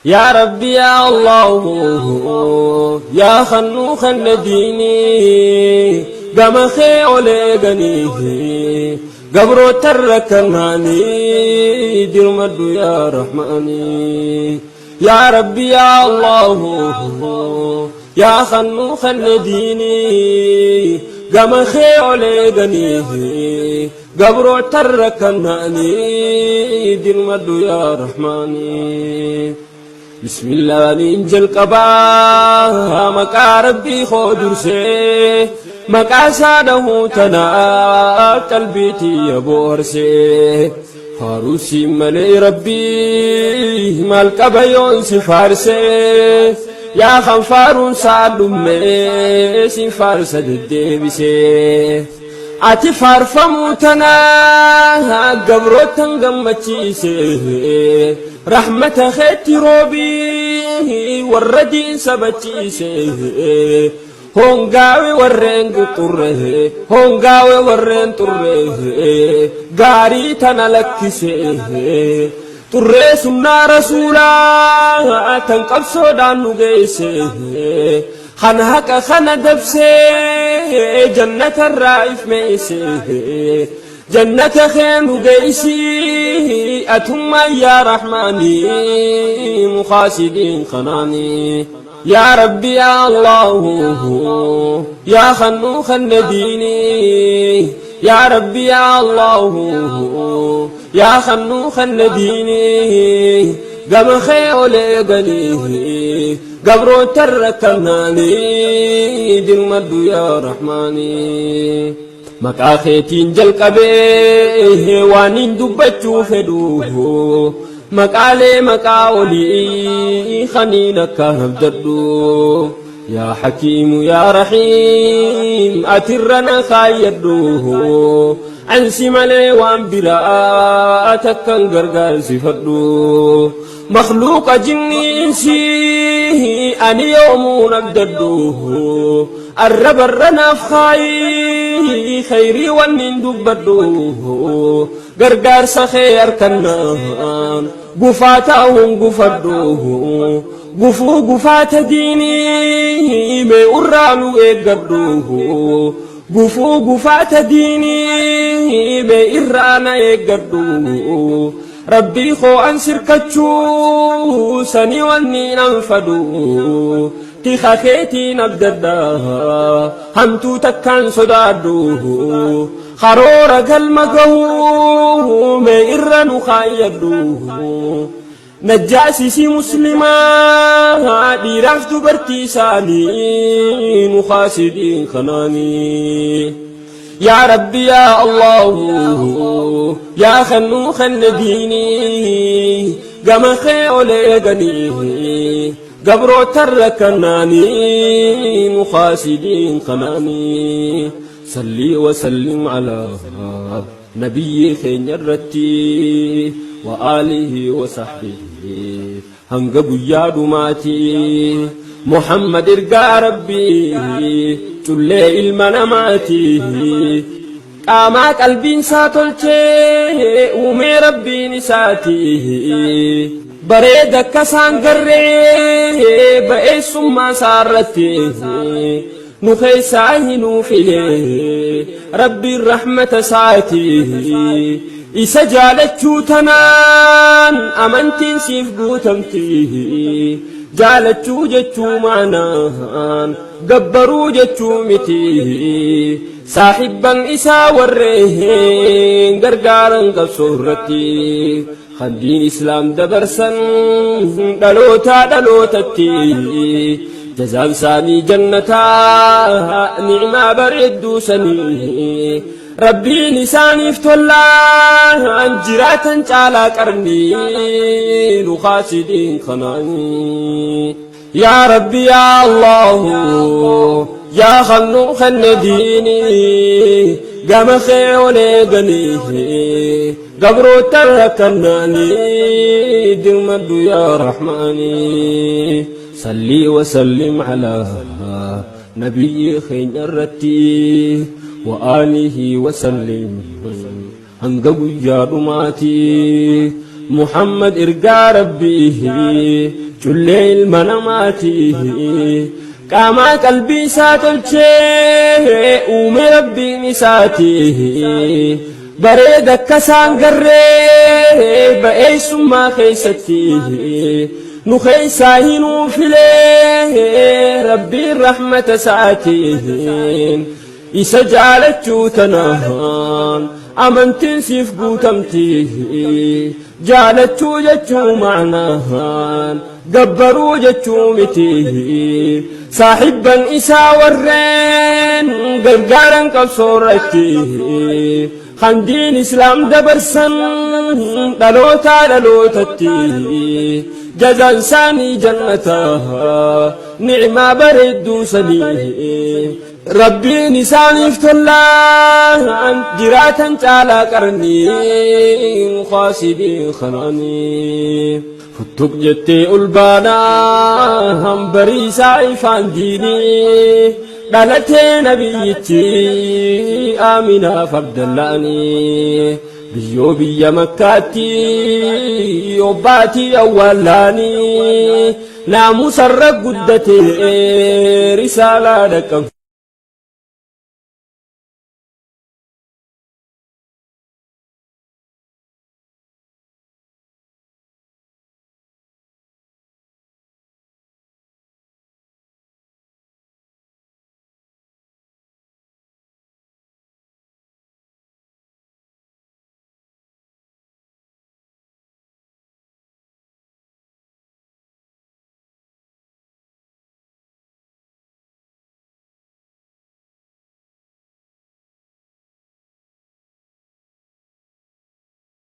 Yaa Rabbi yaa Allahu yaa khannuu khanna diinii gama kee ol eeganii gabroota rakkanaanii dirmadhu yaa Rahmaanii. Yaa Rabbi yaa Allahu yaa khannuu khanna diinii gama kee ol eeganii gabroota rakkanaanii dirmadhu yaa Rahmaanii. Bismillaaniin jalqabaa maqaa Rabbii koo dursee maqaa isaa dhahuu tanaaf qalbii tiyya boorsee faarusiin malee Rabbii maal qaba yoon si faarsee yaa kan faaruun isaa dhumee siin faarsa deddeebisee. Ati faarfamuu tanaa gabrootan gammachiise rahmata keetti roobii warra diin sabachiise hongaawe warreen quxurre hongaawe warreen xurre gaarii tana lakkise xurree sunnaa rasuulaa tan qabsoodhaan nu geesse kan haqa kana dabsee jannatarraa if meeyse jannata kee nu geeysi atummaan yaa rahmaanii mukaasidiin kanaanii yaa rabbi yaa allahu yaa khannuu khanna diinii yaa rabbi yaa allahu yaa khannuu khanna diinii gama kee ol eeganii gabroota rakkanaanii dirmadhu yaa rahmaanii. Maqaa keetiin jalqabee waan hin dubbachuu fedhu maqaalee maqaa olii kaniin akka abdadhu yaa hakiimu yaa rahiim atirra na kaayyadhu ansi malee waan biraa takkan gargaarsifadhu makhluuqa jinnii insii ani yoomuun abdadhu arrabarra naaf kaayi khayrii wannin dubbadhu gargaarsa kee harkannaan gufaataa hun gufadhu gufuu gufaata diinii mee urraa nu eeggadhu gufuu gufaata diinii mee irraa na eeggadhu rabbii koo an sirkachuu sanii wanni nan fadhu tika keetiin abdadha hamtuu takkaan sodaadhu karoora galma gahuu mee irra nu kaayyadhu najjaasisii muslimaa dhiiraaf dubartii isaanii nu kaasidiin kanaanii. Yaa Rabbi yaa Allahu yaa khannuu khanna diinii gama kee ol eeganii gabroota rakkanaanii nu kaasidiin kanaanii sallii wasallim alaa nabiyyi keenya irratti wa aalihi wa sahbihi hanga guyyaa dhumaati Muhammad ergaa Rabbii cullee ilma namaati qaamaa qalbiin isaa tolchee uumee Rabbiin isaati bareeda akka isaan garree ba'eessummaa isaa irratti nu keessaa hinuu filee Rabbiin rahmata isaati isa jaalachuu tanaan amantiin siif guutamti jaalachuu jechuu maanaan gabbaruu jechuu miti saaxibban isaa warreen gargaaran qabsoo irratti kan diin islaam dabarsan dhalootaa dhalootatti jazaan isaanii jannataa ni'maa bareedduu sanii rabbiin isaaniif tollaan jiraatan caalaa qarnii nu kaasidiin kanaanii. Yaa Rabbi yaa Allahu yaa khannuu khanna diinii gama kee ol eeganii gabroota rakkannaanii dirmadhu yaa Rahmaanii sallii wasallim alaa nabiyyi keenya irratti wa aalihi wasallim hanga guyyaa dhumaati Muhammad ergaa Rabbii Cullee ilma namaati. Qaamaa qalbii isaa tolchee uume Rabbiin isaati. Bareeda akka isaan garree ba'eessummaa keessatti. Nu keessaa hinuu filee Rabbiin rahmata isaatiin. Isa jaalachuu tanaan amantiin siif guutamti. Jaalachuu jechuu ma'naan gabbaruu jechuu miti. Saaxibban isaa warreen gargaaran qabsoorratti. Kan diin islaam dabarsan dhalootaa dhalootatti. Jazaan isaanii jannata ni'maa bareedduu sanii. Rabbiin isaaniif tollaan jiraatan caalaa qarnii khaasidii kanaanii. Futtuq jettee ol baanaa hambariisaa ifaan diinii dhalatee nabiyyichi Aaminaaf Abdallaanii. Biyyoo biyya Makkaatti obbaatii awwaallaanii naamusarra guddatee risaalaa dhaqqabsiise.